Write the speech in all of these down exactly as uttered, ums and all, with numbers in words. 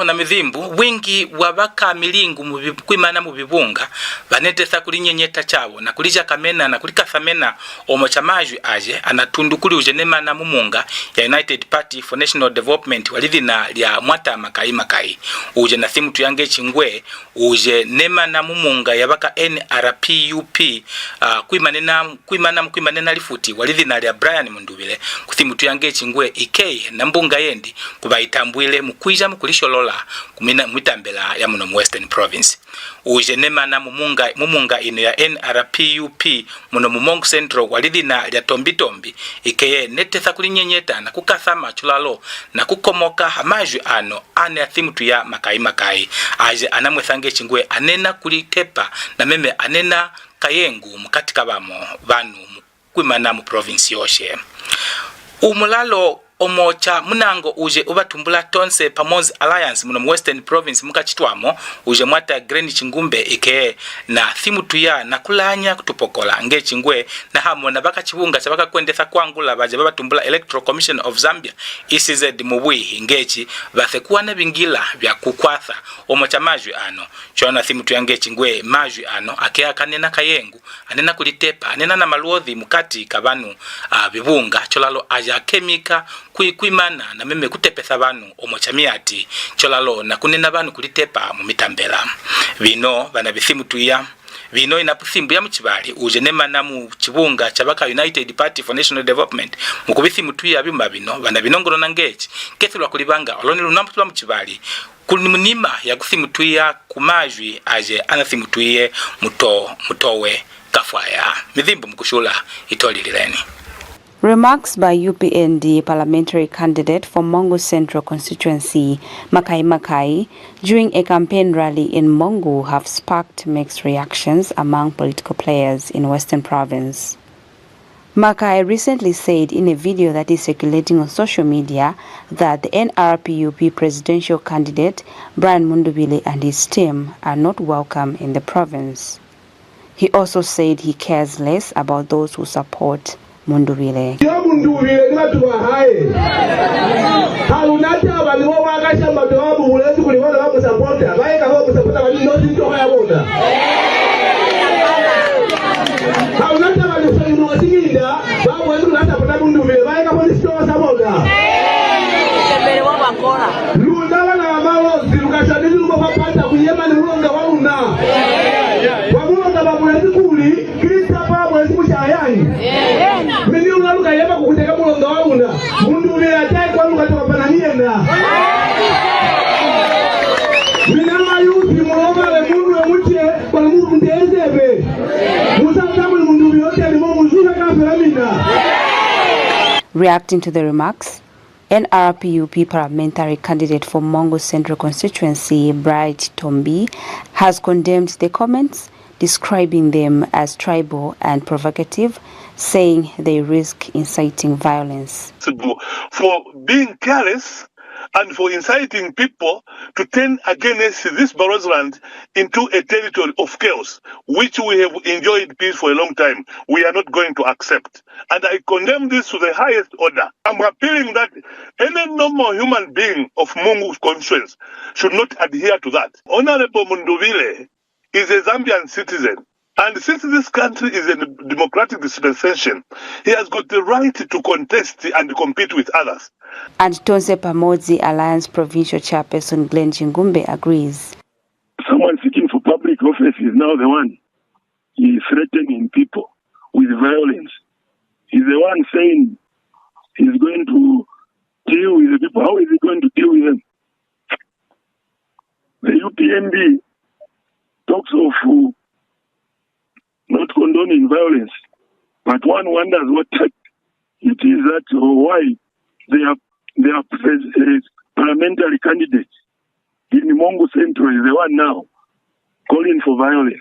Ona mizimbu, wingi wa ba ka milingu mu bi-, kwimana mu bibunga, ba netesa kuli nyenyeta cabo na kuli ja kamena na kuli kasamena omo ca majwi aje ana tundu kuli uje nemana mumunga ya United Party for National Development wa lizina lya Mwata Makai Makai. Uje na simutu ya nge cingwe, uje nemana mumunga ya ba ka N R P U P, ah, kwimanena, kwimana, kwimanena lifuti wa lizina lya Brian Mundubile, ku simutu ya nge cingwe ikeye na mbunga yendi ku ba itambwile mu kwija mu kulisholola ku mina-, mitambela ya muno mu Western Province. Uje nemana mumunga, mumunga ino ya N R P U P muno mu Mongu Central wa lizina lya Tombi Tombi, ikeye netesa kuli nyenyeta na ku kasama culalo na ku komoka ha majwi ano a ne a simutu ya Makai Makai. Aje ana mwesa nge cingwe anena kuli tepa na meme anena kayengu mukati ka bamo banu mu kwimana mu province yoshe. U mulalo omo ca munango uje u ba tumbula Tonse Pamozi Alliance muno mu Western Province mu ka citwamo, uje Mwata Granny Chingumbe ikeye na simutu ya na kulanya ku tupokola nge cingwe na ha mona ba ka cibunga ca ba ka kwendesa kwangula baje ba ba tumbula Electoral Commission of Zambia, E C Z, mu bwihi nge ci ba se kuwana bingila bya ku kwasa omo ca majwi ano. Cwana simutu ya nge cingwe majwi ano a ke a ka nena kayengu, anena kuli tepa, anena na maluozi mukati ka banu, a bibunga, colalo aja kemika, kuikwimana, na meme kutepesa banu omo ca miati, colalo na kunena banu kuli tepa mu mitambela. Bino bana bisimutuya, bino ina pusimbu ya mucibali uje nemana mu cibunga ca baka United Party for National Development, mu kubisimutuya bima bino, bana binongonona ngeci, kesilwa kuli banga, oloni luna lwa mucibali, kuli ni munima ya kusimutwiya ku majwi aje ana simutwiye muto, mutowe kafwaya. Mizimbu mukushula itolilileni. Remarks by U P N D parliamentary candidate for Mongu Central Constituency, Makai Makai, during a campaign rally in Mongu have sparked mixed reactions among political players in Western Province. Makai recently said in a video that is circulating on social media that the N R P U P presidential candidate Brian Mundubile and his team are not welcome in the province. He also said he cares less about those who support Mundubile. Yo Mundubile ni batu ba hae. Ha lu na taba ni bo ba ka shamba ba bu bulezi kuli bona ba mu sapota. Ba eka ho mu sapota ba ni nosi toho ya bona. Ha lu na taba ni so ni nosi minda. Ba bwezi ku lata pota Mundubile, ba eka boni sitoho sa bona. Luna bana ba Malozi, lu ka shwanezi lu bofa pata ku yema ni mulonga wa luna. Kwa mulonga ba bulezi kuli, ki litapa ba bulezi ku shaya yañi. Mi ni luna lu ka yema ku kuteka mulonga wa luna. Mundubile a tahe kwanu lu ka to kopana ni yena. Mina mayusi, mu lobale, mu nwe, mu ce, kono mu pundele zebe. Mu sa ta kuli Mundubile u teni mo, mu zuhe kaufela mina. Reacting to the remarks, N R P U P parliamentary candidate for Mongu Central Constituency, Bright Tombi, has condemned the comments, describing them as tribal and provocative, saying they risk inciting violence. For being careless and for inciting people to turn against this Barotseland into a territory of chaos, which we have enjoyed peace for a long time. We are not going to accept. And I condemn this to the highest order. I'm appealing that any normal human being of Mongu constituency should not adhere to that. Honorable Mundubile is a Zambian citizen. And since this country is a democratic dispensation, he has got the right to contest and compete with others. And Tonse Pamodzi Alliance Provincial Chairperson Glenn Chingumbe agrees. Someone seeking for public office is now the one is threatening people with violence. He's the one saying he's going to deal with the people. How is he going to deal with them? The U P N D talks of uh, not condoning violence, but one wonders what type it is that or why they are, they are pres- uh, parliamentary candidates in Mongu Central is the one now calling for violence.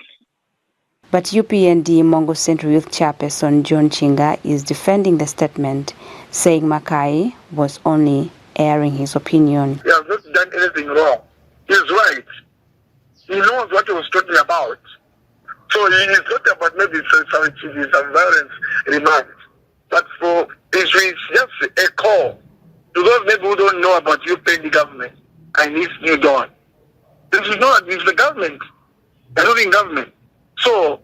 But U P N D Mongu Central Youth Chairperson John Chinga is defending the statement, saying Makai was only airing his opinion. He has not done anything wrong. He's right. He knows what he was talking about. So he is not about maybe some, some, some violence remarks. But for, it's, it's just a call to those maybe who don't know about U P N D government. and it's new dawn. This is not, this is the government. They're not in government. So,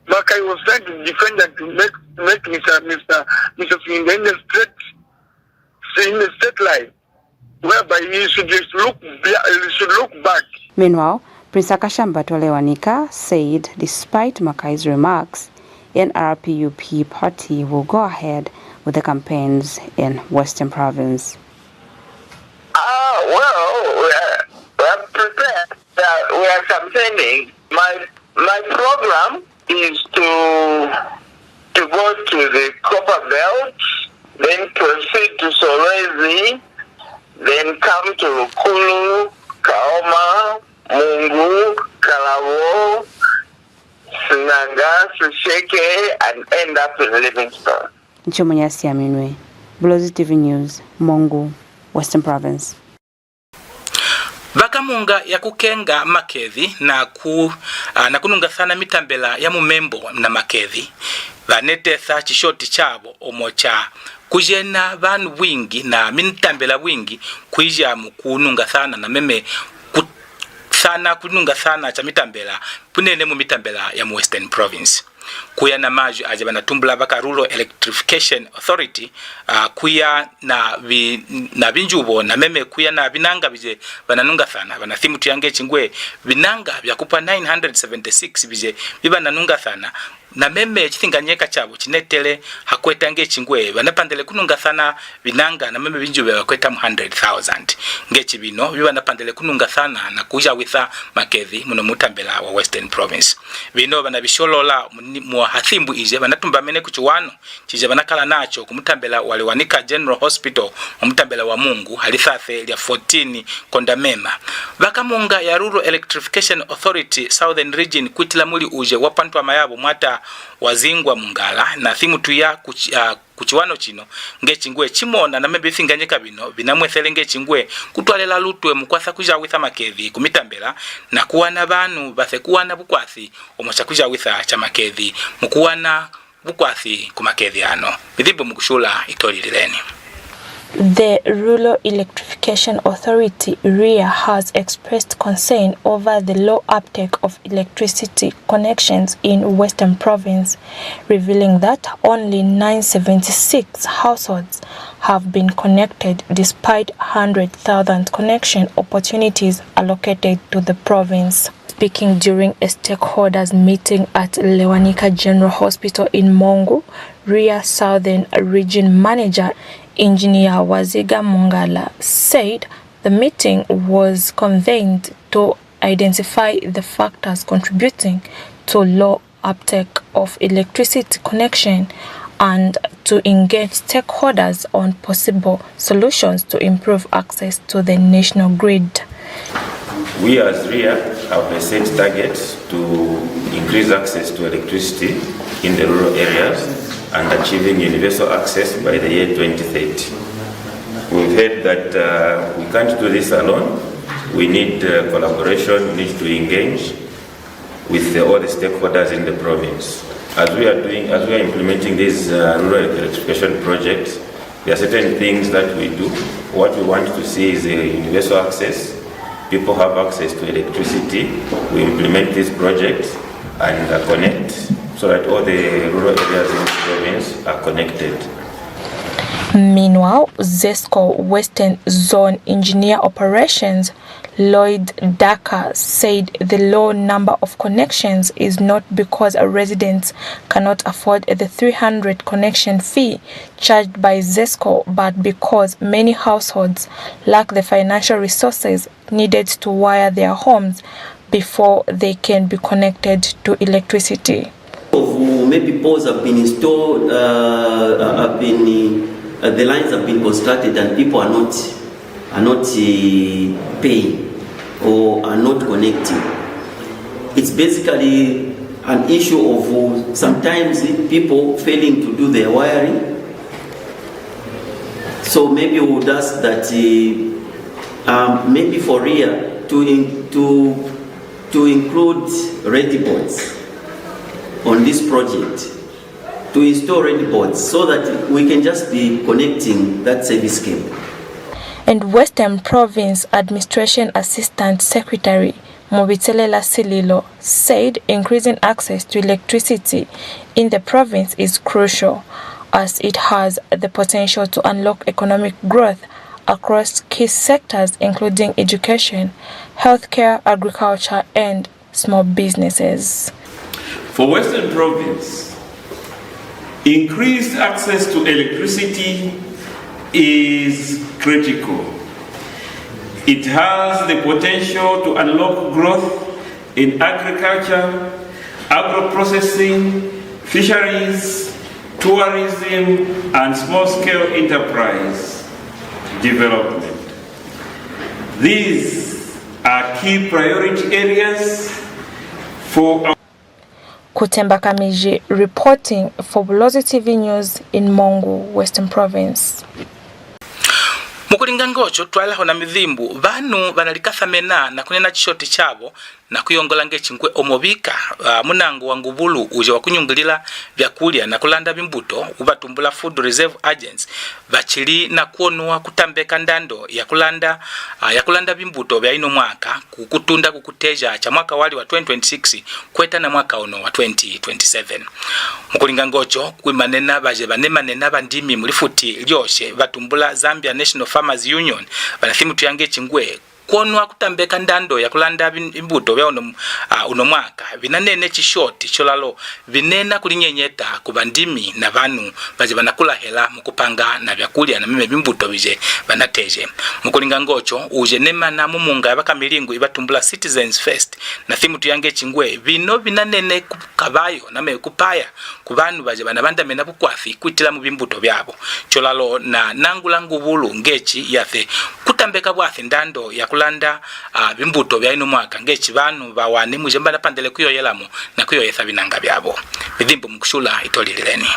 Makai was trying to defend and to make, make Mister Mister Mister Singindende straight, in the straight line, whereby he should just look, be- he should look back. Meanwhile, Prince Akashamba Tolewanika said despite Makai's remarks, N R P U P party will go ahead with the campaigns in Western Province. Ah, well, we are, we are prepared. We are, we are campaigning. My, my program is to, to go to the Copper Belt, then proceed to Solwezi, then come to Lukulu, Kaoma, Mongu, Kalabo, Senanga, Sesheke, and end up in Livingstone. Nchomunya siaminwe. Bulozi T V News, Mongu, Western Province. Ba ka munga ya ku kenga Makezi na ku, a, na ku nungasana mitambela ya mumembo na Makezi, ba netesa cishoti cabo omo ca ku jena banu bwingi na mitambela bwingi ku ija mu ku nungasana na meme ku sana ku nungasana ca mitambela bunene mu mitambela ya mu Western Province. Ku ya na mazwi a ze ba na tumbula ba ka Rural Electrification Authority, a, ku ya na bi, na binjubo na meme ku ya na binanga bize ba na nungasana, ba na simu tu ya nge cingwe binanga bya kupa nine hundred seventy-six bize bi ba na nungasana, na meme cisinganyeka cabo cinetele ha kweta nge cingwe ba na pandele ku nungasana binanga na meme binjubo ba kweta mu hundred thousand. Nge cibino bi ba na pandele ku nungasana na ku jawisa Makezi muno mutambela wa Western Province. Bino ba na bisholola mu, mu ha simbu ize ba na tumbamene ku ciwano cize ba na kala naco ku mutambela wa Lewanika General Hospital mwa mutambela wa Mongu ha lisase lya fourteen Kondamema. Ba ka munga ya Rural Electrification Authority Southern Region kuitila muli uje wa pantwama yabo mwata wa Zingwa Mungala na simu tu ya ku ci, a, ku ciwano cino, nge cingwe cimona na mebe bisinganyeka bino bina mwesele nge cingwe ku twalela lutwe mu kwasa ku jawisa Makezi ku mitambela na ku wana banu ba se ku wana bukwasi omo ca ku jawisa ca Makezi mu ku wana bukwasi ku Makezi ano. Mizibo mu ku shula i tolilileni. The Rural Electrification Authority, REA, has expressed concern over the low uptake of electricity connections in Western Province, revealing that only nine seventy-six households have been connected despite hundred thousand connection opportunities allocated to the province. Speaking during a stakeholders meeting at Lewanika General Hospital in Mongu, REA Southern Region Manager Engineer Waziga Mungala said the meeting was convened to identify the factors contributing to low uptake of electricity connection and to engage stakeholders on possible solutions to improve access to the national grid. We as REA have a set target to increase access to electricity in the rural areas and achieving universal access by the year twenty thirty. We've heard that, uh, we can't do this alone. We need, uh, collaboration, we need to engage with the, all the stakeholders in the province. As we are doing, as we are implementing this, uh, rural electrification project, there are certain things that we do. What we want to see is a universal access. People have access to electricity. We implement these projects and, uh, connect so that all the rural areas in the province are connected. Meanwhile, ZESCO Western Zone Engineer Operations Lloyd Daka said the low number of connections is not because residents cannot afford the three hundred connection fee charged by ZESCO, but because many households lack the financial resources needed to wire their homes before they can be connected to electricity. Of, uh, maybe poles have been installed, uh, uh, have been, uh, the lines have been constructed and people are not, are not, uh, paying or are not connecting. It's basically an issue of, uh, sometimes people failing to do their wiring. So maybe we would ask that, uh, um, maybe for REA to in-, to, to include red boards on this project, to install red boards so that we can just be connecting that service cable. And Western Province Administration Assistant Secretary Mubitelela Sililo said increasing access to electricity in the province is crucial as it has the potential to unlock economic growth across key sectors including education, healthcare, agriculture, and small businesses. For Western Province, increased access to electricity is critical. It has the potential to unlock growth in agriculture, agro-processing, fisheries, tourism, and small-scale enterprise development. These are key priority areas for our Kutemba Kamiji reporting for Bulozi T V News in Mongu, Western Province. Mu kulinga ngoco, twalahona mizimbu, banu bana likasamena na kunena cishoti cabo na kuyongola ngecingwe omo bika, ah, munango wa ngubulu uje wa kunyungulila vyakulya na kulanda bimbuto ubatumbula Food Reserve Agents bacili na kuonuwa kutambeka ndando ya kulanda, ah, ya kulanda bimbuto bya ino mwaka ku kutunda ku kuteja ca mwaka wali wa twenty twenty-six kweta na mwaka ono wa twenty twenty-seven. Mu kulinga ngoco, kwimanena baje banemanena bandimi mu lifuti lyoshe batumbula Zambia National Farmers Union bana simutu yange cingwe kuonwa kutambeka ndando ya kulanda bin-, imbuto bya uno, ah, uno mwaka, binanene cishoti colalo binena kulinyenyeta ku bandimi na banu baje bana kulahela mu kupanga na byakulya na meme bimbuto bije banateje. Mu kulinga ngoco, uje nemana mu munga ya bakamilingu ibatumbula Citizens First na simutu yange cingwe bino binanene ku kabayo na me kupaya ku banu baje bana bandamena bukwafi kuitila mu bimbuto byabo. Colalo na nangula ngubulu ngeci yafe kutambeka bwafi ndando ya kulanda, ah, bimbuto bya ino mwaka ngeci banu bawani mujemba na pandele kuyoyelamo na kuyoyesa binanga byabo. Midimbu mukushula itolilileni.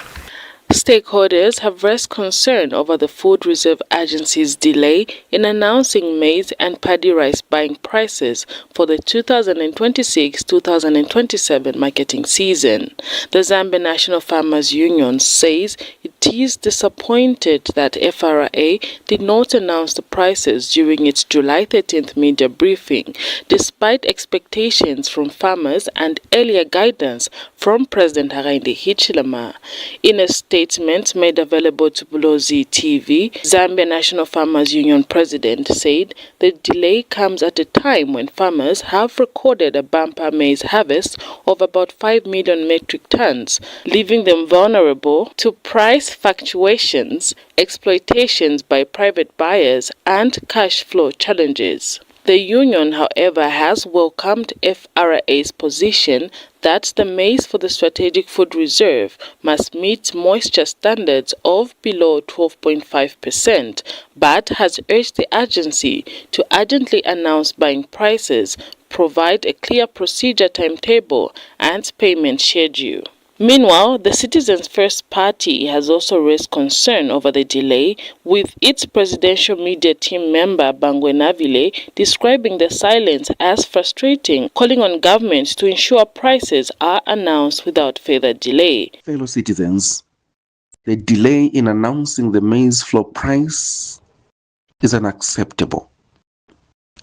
Stakeholders have raised concern over the Food Reserve Agency's delay in announcing maize and paddy rice buying prices for the two thousand twenty-six two thousand twenty-seven marketing season. The Zambia National Farmers Union says it is disappointed that F R A did not announce the prices during its July thirteenth media briefing, despite expectations from farmers and earlier guidance from President Hakainde Hichilema. In a statement made available to Bulozi T V, Zambia National Farmers Union President said the delay comes at a time when farmers have recorded a bumper maize harvest of about five million metric tons, leaving them vulnerable to price fluctuations, exploitations by private buyers, and cash flow challenges. The union, however, has welcomed F R A's position that the maize for the strategic food reserve must meet moisture standards of below twelve point five percent, but has urged the agency to urgently announce buying prices, provide a clear procedure timetable and payment schedule. Meanwhile, the Citizens First Party has also raised concern over the delay, with its presidential media team member Bangwe Navile describing the silence as frustrating, calling on government to ensure prices are announced without further delay. Fellow citizens, the delay in announcing the maize floor price is unacceptable.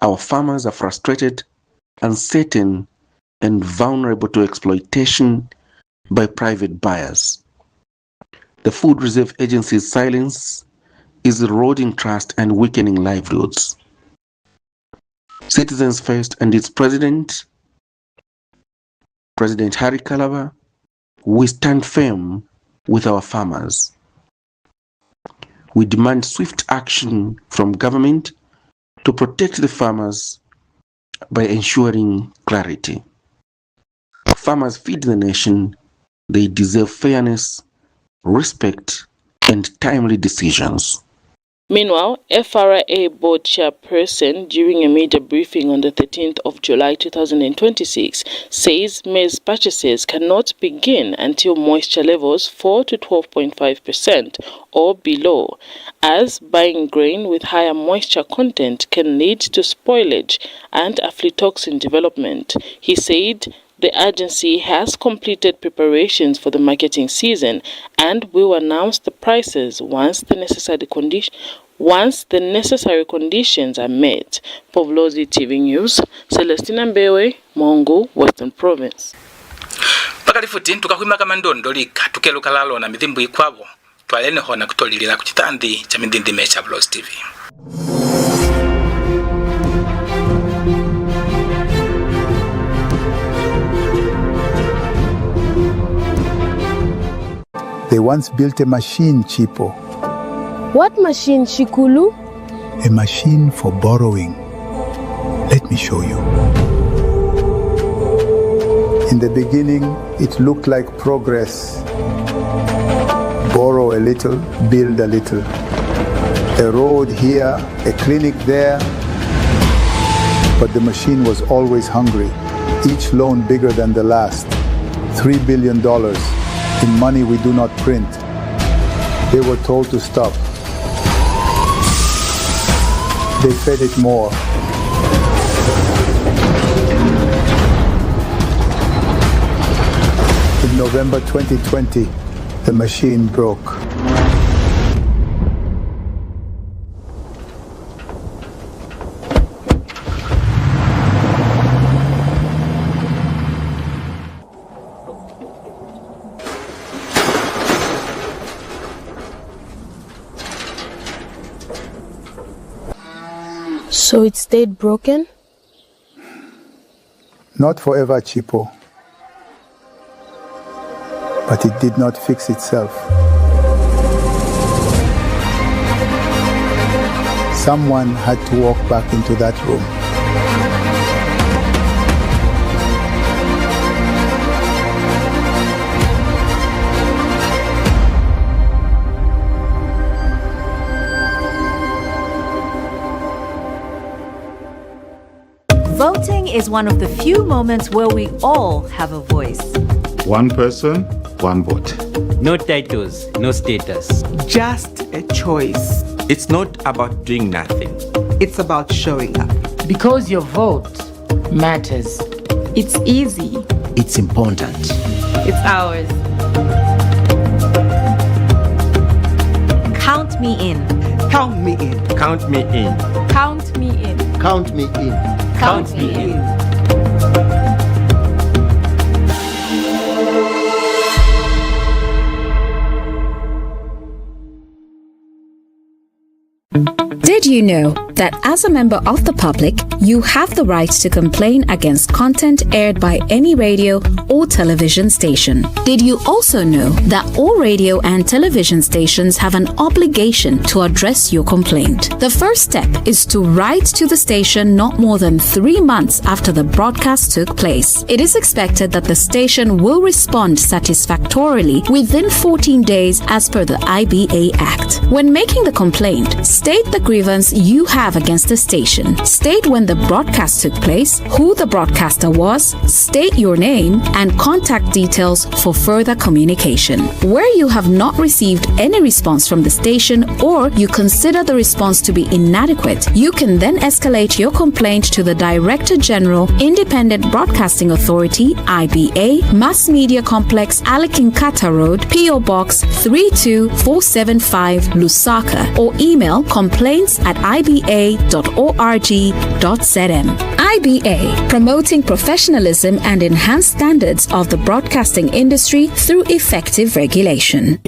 Our farmers are frustrated, uncertain, and vulnerable to exploitation by private buyers. The Food Reserve Agency's silence is eroding trust and weakening livelihoods. Citizens First and its president, President Harry Kalaba, we stand firm with our farmers. We demand swift action from government to protect the farmers by ensuring clarity. Farmers feed the nation. They deserve fairness, respect, and timely decisions. Meanwhile, F R A board chairperson, during a media briefing on the thirteenth of July two thousand and twenty-six, says maize purchases cannot begin until moisture levels fall to twelve point five percent or below, as buying grain with higher moisture content can lead to spoilage and aflatoxin development. He said the agency has completed preparations for the marketing season and will announce the prices once the necessary condi-, once the necessary conditions are met. For Bulozi T V News, Celestina Mbewe, Mongu, Western Province. Pakali futi, tuka hwima ka mandondo lika, tukeluka la lona mizimbwi kwabo. Twaleni hona ku to lilila ku citandi ca mindindime ca Bulozi T V. They once built a machine, Chipo. What machine, Shikulu? A machine for borrowing. Let me show you. In the beginning, it looked like progress. Borrow a little, build a little. A road here, a clinic there. But the machine was always hungry, each loan bigger than the last. Three billion dollars in money we do not print. They were told to stop. They fed it more. In November twenty twenty, the machine broke. So it stayed broken? Not forever, Chipo. But it did not fix itself. Someone had to walk back into that room. Voting is one of the few moments where we all have a voice. One person, one vote. No titles, no status. Just a choice. It's not about doing nothing. It's about showing up. Because your vote matters. It's easy. It's important. It's ours. Count me in. Count me in. Count me in. Count me in. Count me in. Count me in. Did you know that as a member of the public, you have the right to complain against content aired by any radio or television station? Did you also know that all radio and television stations have an obligation to address your complaint? The first step is to write to the station not more than three months after the broadcast took place. It is expected that the station will respond satisfactorily within fourteen days as per the I B A Act. When making the complaint, state the grievance you have against the station. State when the broadcast took place, who the broadcaster was, state your name and contact details for further communication. Where you have not received any response from the station or you consider the response to be inadequate, you can then escalate your complaint to the Director General, Independent Broadcasting Authority, I B A, Mass Media Complex, Alikinkata Road, P O Box three two four seven five, Lusaka, or email complaints at I B A dot org dot Z M. I B A, promoting professionalism and enhanced standards of the broadcasting industry through effective regulation.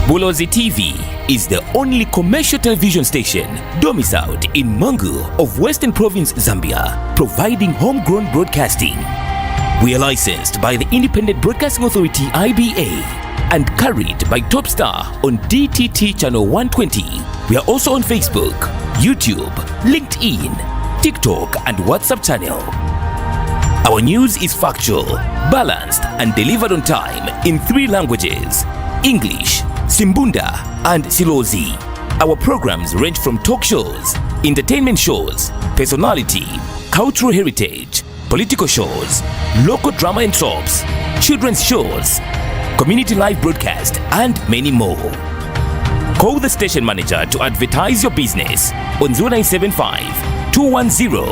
Bulozi T V is the only commercial television station domiciled in Mongu of Western Province, Zambia, providing homegrown broadcasting. We are licensed by the Independent Broadcasting Authority, I B A, and carried by Top Star on D T T channel one twenty. We are also on Facebook, YouTube, LinkedIn, TikTok, and WhatsApp channel. Our news is factual, balanced, and delivered on time in three languages, English, Simbunda, and Silozi. Our programs range from talk shows, entertainment shows, personality, cultural heritage, political shows, local drama and soaps, children's shows, community live broadcast, and many more. Call the station manager to advertise your business on zero nine seven five, two one zero,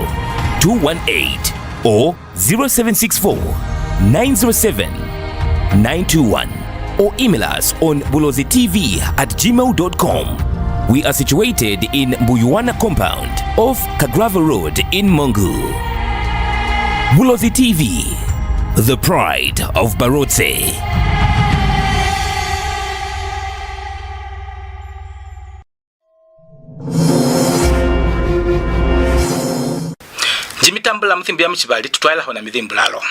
two one eight or zero seven six four, nine zero seven, nine two one. or email us on bulozi T V at gmail dot com. We are situated in Mbuyuwana compound off Kagrava Road in Mongu. Bulozi T V, the pride of Barotse. Nji mitambula muzimbu ya mucibali tutwaela hona mizimbulalo.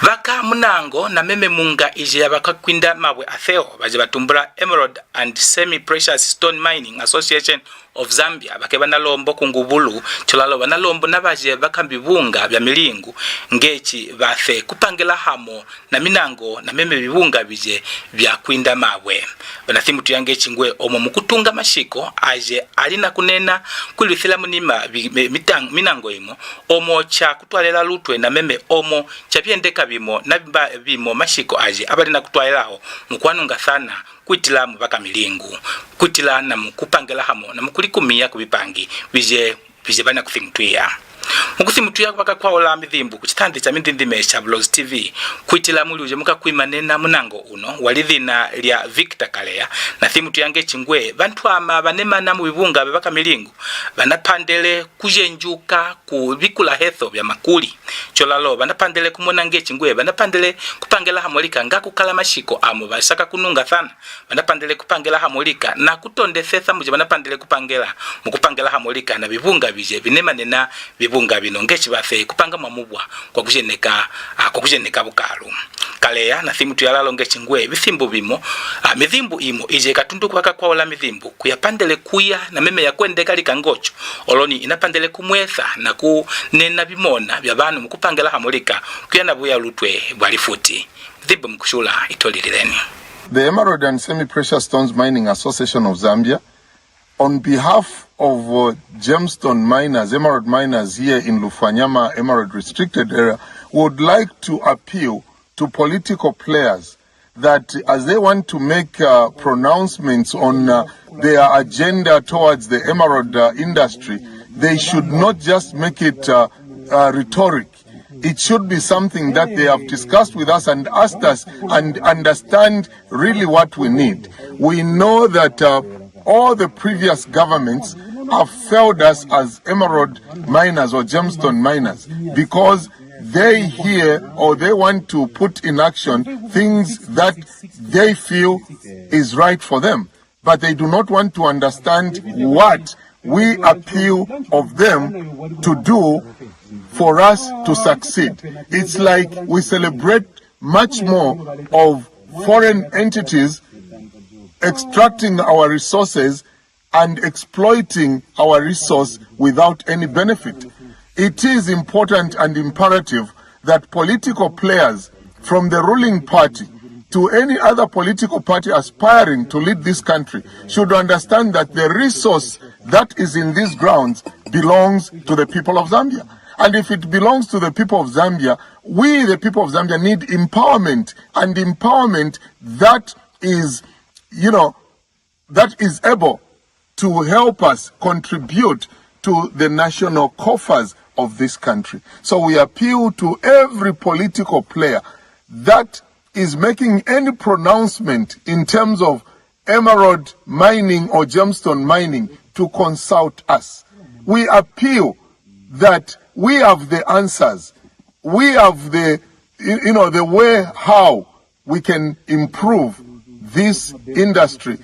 Baka munango na meme munga ije ya baka kwinda mabwe a feo, baje batumbula Emerald and Semi Precious Stone Mining Association of Zambia, bake bana lombo ku ngubulu, colalo bana lombo na baje baka bibunga bya milingu, ngeci bafe kupangela hamo na minango na meme bibunga bije bya kwinda mabwe. Bana Simutu yange cingwe omo mukutunga mashiko aje ali na kunena kwilwisela munima bi-, mi-, mitang-, minango imo, omo ca kutwalela lutwe na meme omo ca biendeka bimo na ba-, bimo mashiko aje abali na kutwalelaho mukwanunga sana kwitila mubaka milingu, kwitila na mukupangela hamo na mukulikumiya ku bipangi bije bije bana kusimutwiya. Mukusimutwiya kubaka kwaula mizimbu ku citandi ca mindindime ca Bulozi T V, kwitila muli uje muka kwimanena munango uno wa lizina lya Victor Kaleya, na Simutu yange cingwe bantwama banemana mu bibunga bya baka milingu, bana pandele kujenjuka ku bikula heso bya makuli. Colalo bana pandele kumona nge cingwe bana pandele kupangela hamo lika nga kukala mashiko amo basaka kununga sana. Bana pandele kupangela hamo lika na kutondesesa muje bana pandele kupangela, mu kupangela hamo lika na bibunga bije binemanena bibunga bino ngeci bafe kupanga mwa mubwa kwa kujeneka, a, kwa kujeneka bukalu. Kaleya na Simutu yalalo ngeci ngwe bisimbu bimo, a, mizimbu imo ije katundu kubaka kwaula mizimbu kuya pandele kuya na meme ya kwendeka lika ngoco, oloni ina pandele kumwesa na kunena bimona bya banu mu kupangela hamo lika kuya na buya lutwe bwa lifuti. Zibwe mukushula itolilileni. The Emerald and Semi-Precious Stones Mining Association of Zambia, on behalf of, uh, gemstone miners, emerald miners here in Lufwanyama Emerald Restricted Area, would like to appeal to political players that as they want to make, uh, pronouncements on, uh, their agenda towards the emerald, uh, industry, they should not just make it, uh, uh, rhetoric. It should be something that they have discussed with us and asked us and understand really what we need. We know that, uh, all the previous governments have failed us as emerald miners or gemstone miners because they hear or they want to put in action things that they feel is right for them. But they do not want to understand what we appeal of them to do for us to succeed. It's like we celebrate much more of foreign entities extracting our resources and exploiting our resource without any benefit. It is important and imperative that political players from the ruling party to any other political party aspiring to lead this country should understand that the resource that is in these grounds belongs to the people of Zambia. And if it belongs to the people of Zambia, we, the people of Zambia, need empowerment, and empowerment that is, you know, that is able to help us contribute to the national coffers of this country. So we appeal to every political player that is making any pronouncement in terms of emerald mining or gemstone mining to consult us. We appeal that we have the answers. We have the, you you know, the way how we can improve this industry.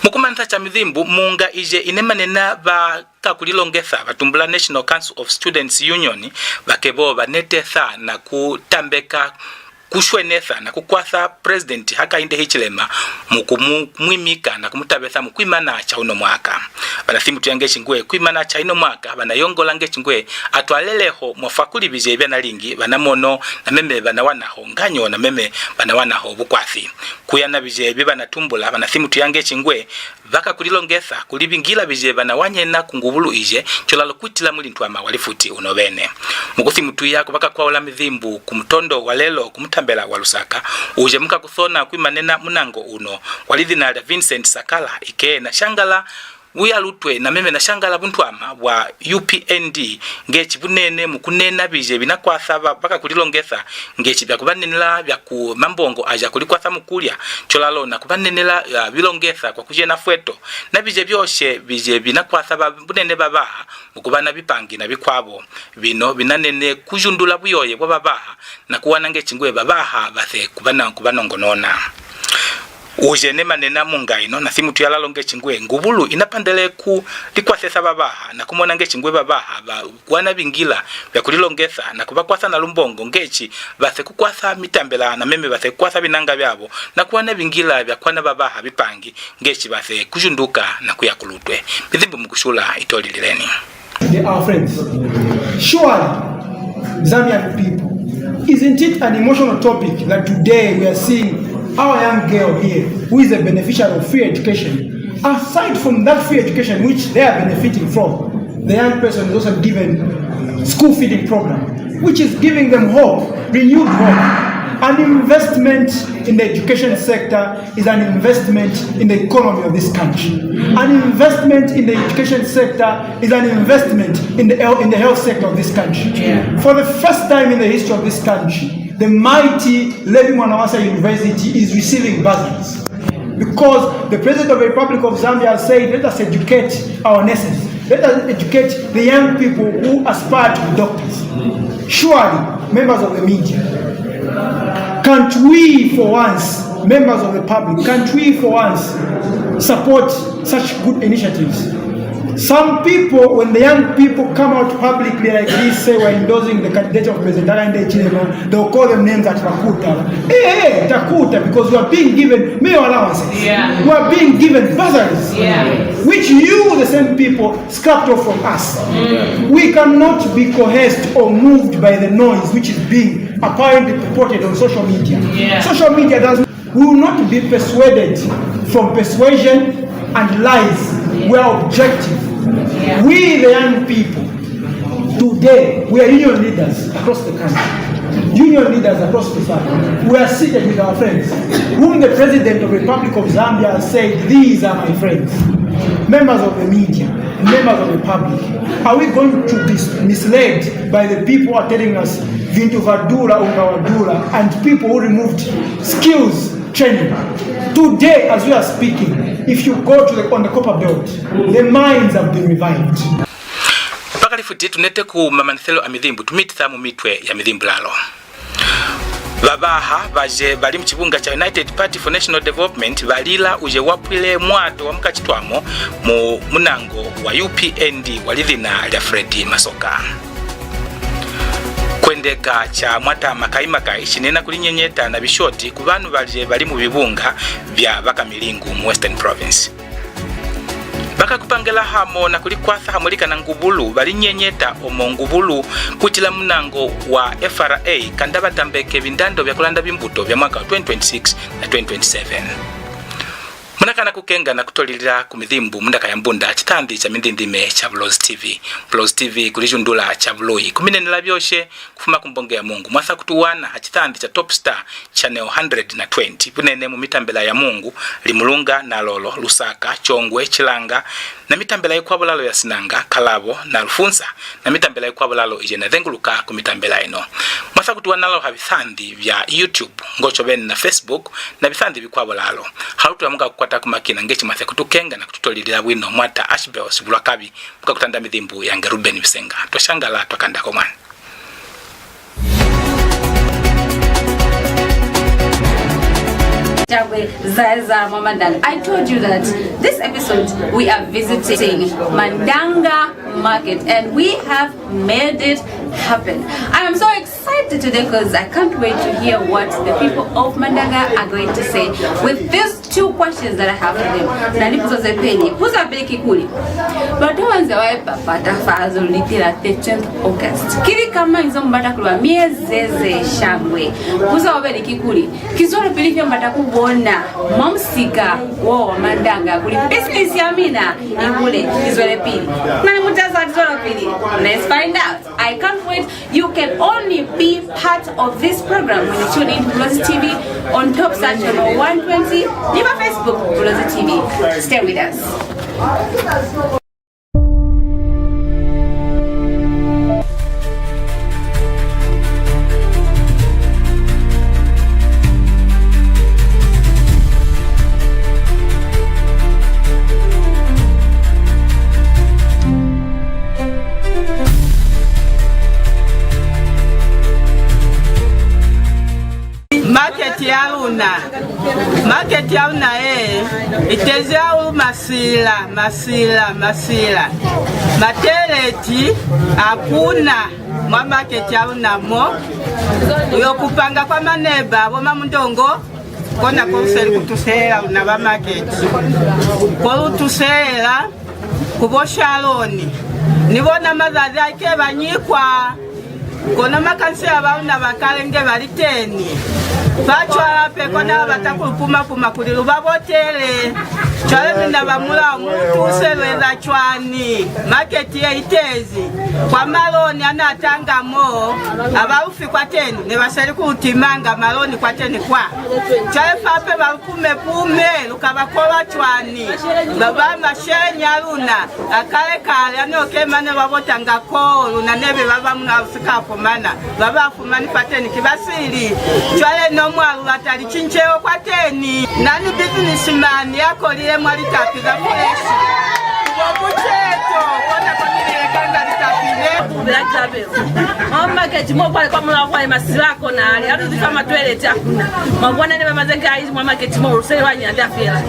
Mu kumanisa ca mizimbu, munga ije inemanena ba ka kulilongesa batumbula National Council of Students Union, bakebo ba netesa na ku tambeka ku shwenesa na ku kwasa President Hakainde Hichilema mu ku mu mwimika na ku mu tabesa mu kwimana ca uno mwaka. Bana Simutu yange cingwe kwimana ca ino mwaka bana yongola nge cingwe atwaleleho mwa fa kuli bije bya na lingi bana mono na meme bana wanaho nganyo na meme bana wanaho bukwasi. Kuyana bije bi bana tumbula bana Simutu yange cingwe baka kulilongesa kuli bingila bije bana wanyena ku ngubulu ije colalo kutila mulintwama wa lifuti uno bene. Mu ku Simutu ya ku baka kwaula mizimbu ku mutondo wa lelo ku mutambela wa Lusaka uje muka ku sona kwimanena munango uno kwa lizina lya Vincent Sakala ike na shangala Uyalutwe na meme na shangala buntwama bwa U P N D, ngeci bunene mu ku nena bije bina kwasa ba, ba ka ku lilongesa, ngeci bya ku ba nenela bya ku mambongo aja kuli kwasa mukulya, colalo na ku ba nenela ya bilongesa kwa ku jena fweto, na bije byoshe bije bina kwasa ba bunene ba baha, mu ku ba na bipangi na bikwabo, bino bina nene ku jundula buyoye bwa ba baha, na ku wana ngeci ngwe ba baha ba se ku ba na ku ba nongonona. Uje ne manena munga ino na si mutu ya lalonge cingwe, ngubulu ina pandele ku likwasesa babaha, na kumona nge cingwe babaha ba kuana bingila bya kulilongesa, na kubakwasa na lumbongo ngeci base kukwasa mitambela na meme base kukwasa binanga byabo, na kuana bingila bya kwana babaha bipangi ngeci base kujunduka na kuya kulutwe. Mizimbu mukushula itoli lileni. They are friends. Surely, Zambian people, isn't it an emotional topic that today we are seeing our young girl here, who is a beneficiary of free education? Aside from that free education which they are benefiting from, the young person is also given school feeding program, which is giving them hope, renewed hope, an investment in the education sector is an investment in the economy of this country. An investment in the education sector is an investment in the health, in the health sector of this country. Yeah. For the first time in the history of this country, the mighty Lady Mwanawasa University is receiving bursaries. Because the President of the Republic of Zambia has said, "Let us educate our nurses. Let us educate the young people who aspire to be doctors." Surely, members of the media, can't we for once, members of the public, can't we for once support such good initiatives? Some people, when the young people come out publicly like this, say we're endorsing the candidate of President Hakainde Hichilema, they'll call them names that Takuta. Eh, eh, Takuta, because we are being given meal allowances. Yeah. We are being given bursaries, yeah, which you, the same people, scrapped off from us. Mm. We cannot be coerced or moved by the noise which is being apparently purported on social media. Yeah. Social media does, we will not be persuaded from persuasion and lies. Yeah. We are objective. Yeah. We, the young people, today, we are union leaders across the country. Union leaders across the country. We are seated with our friends, whom the President of the Republic of Zambia has said, "These are my friends." Members of the media, members of the public, are we going to be misled by the people who are telling us, "Vintu vadula, unga wadula," and people who removed skills training? Today, as we are speaking, if you go to the, on the copper belt, the mines have been revived. Pakali futi tunete ku mamaniselo a mizimbu, tumitisa mu mitwe ya mizimbulalo. Babaha baje bali mu cibunga ca United Party for National Development balila uje wapwile mwato wa mukacitwamo mu munango wa U P N D wa lizina lya Fred Masoka. Kwendeka ca mwata makai-makai cinena kuli nyenyeta na bishoti ku banu balije bali mu bibunga bya baka milingu mu Western Province. Baka kupangela hamo na kulikwasa hamo likana ngubulu bali nyenyeta omo ngubulu kutila munango wa F R A kanda batambeke bindando bya kulanda bimbuto bya mwaka wa twenty twenty-six na twenty twenty-seven. Munakana kukenga na kutolilila ku mizimbu mundaka ya mbunda citandi ca mindindime ca Bulozi T V. Bulozi T V kulijundula ca buluyi kuminenela byoshe kufuma ku mbonge ya Mungu. Mwasa kutuwana ha citandi ca Top Star Channel hundred na twenty bunene mu mitambela ya Mungu, Limulunga, Nalolo, Lusaka, Chongwe, Chilanga, na mitambela ikwabulalo ya Sinanga, Kalabo, na Lufunsa, na mitambela ikwabulalo ije na zenguluka ku mitambela ino. Mwasa kutuwana lalo ha bisandi bya YouTube, ngocho bene na Facebook, na bisandi bikwabulalo. Halutula muka kukwata ku makina ngechi mwase kutukenga na kututolilila bwino mwata Ashbel Sibulwa Kabi, muka kutanda mizimbu ya nge Ruben Bisenga. Twashangala twakanda ko mwana. Shangwe za, za mwa Mandanga. I told you that this episode we are visiting Mandanga Market and we have made it happen. I am so excited today because I can't wait to hear what the people of Mandanga are going to say with this two questions that I have for them. Na lipuzo ze peli. Puzo ya pili ki kuli, batu ba nze ba ipapata fa zo litela thirteenth August. Ki lika mañi zo mu bata kuli ba mi ezeze shangwe? Puzo ya bubeli ki kuli, ki zwelopili ifi ye mu bata ku bona mwa musika wo wa Mandanga kuli business ya mina i hule, i zwele pili? Na ni mutasa, ni zwela Let's find out. I can't wait. You can only be part of this program when you tune in to Bulozi T V on Top Search Channel one twenty, ni pa Facebook, Bulozi T V. Stay with us. Maketi ya luna, maketi ya luna ye, i tezi hahulu masila, masila, masila. Matoileti ha ku na mwa maketi ya luna mo. U yo kupanga kwa maneba, bo Mamundongo, kona ko lu seli ku tusela luna ba maketi. Ko lu tusela ku bo Sharoni, ni bona mazazi a ke ba nyikwa. Kono makansela ba luna ba kale nge ba li teñi. Ba cwala pe kona ba bata ku lu puma-puma kuli lu ba botele. Cwale mina ba mulao, mu lu tuse, lu eza cwañi? Maketi ye i tezi. Kwa maloni a n'a tanga mo, ha ba lu fi kwateñi, ne ba seli ku lu timanga maloni kwateñi kwa. Cwale fa pe ba lu pume-pume, lu ka ba kolwa cwañi? Ba ba masheleñi a luna a kale-kale a ne o ke mane ba botanga ko, luna ne be ba ba muna lu si ka fumana. Ba ba fumani fateñi ki ba sili. Cwale no mwa lu bata licinceho kwateñi. Na ni businessman ya kolile mwa litapi za fresh. Bo muceto, kona ko ni lekanga litapi le. Ku bela tabelo. Mwa maketi mo kwale kwa mulao kwale masila a kona ale. Ha lu zifa matoileti ha ku na. Mwa bona ne ba mazenga a izi mwa maketi mo, lu seli lwa nyanda fela.